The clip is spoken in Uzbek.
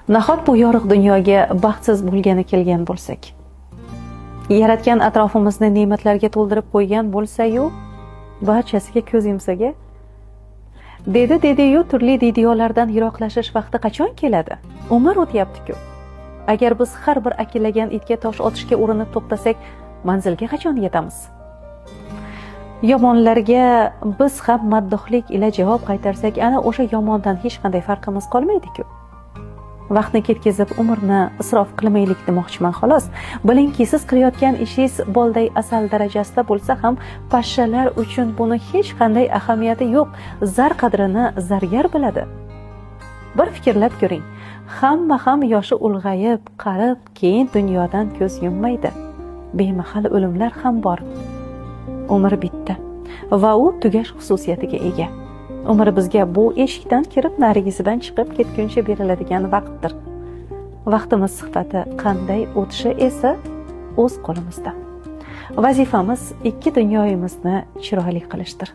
Nahot bu yorug' dunyoga baxtsiz bo'lgani kelgan bo'lsak? Yaratgan atrofimizni ne'matlarga to'ldirib qo'ygan bo'lsa-yu, barchasiga ko'z yumsak. Dedi dediyu turli deydiyolardan yiroqlashish vaqti qachon keladi? Umr o'tyapti-ku. Agar biz har bir akillagan itga tosh otishga urinib to'xtasak, manzilga qachon yetamiz? Yomonlarga biz ham maddohlik ila javob qaytarsak, ana o'sha yomondan hech qanday farqimiz qolmaydi-ku. Vaqtni ketkazib, umrni isrof qilmaylik demoqchiman xolos. Bilingki, siz qilayotgan ishingiz bolday asal darajasida bo'lsa ham, pashshalar uchun buni hech qanday ahamiyati yo'q. Zar qadrini zargar biladi. Bir fikrlab ko'ring. Hamma ham yoshi ulg'ayib, qarib, keyin dunyodan ko'z yummaydi. Bemahal o'limlar ham bor. Umr bitta va u tugash xususiyatiga ega. Umr bizga bu eshikdan kirib, narigisidan chiqib ketguncha beriladigan vaqtdir. Vaqtimiz sifati qanday o'tishi esa o'z qo'limizda. Vazifamiz ikki dunyoyimizni chiroyli qilishdir.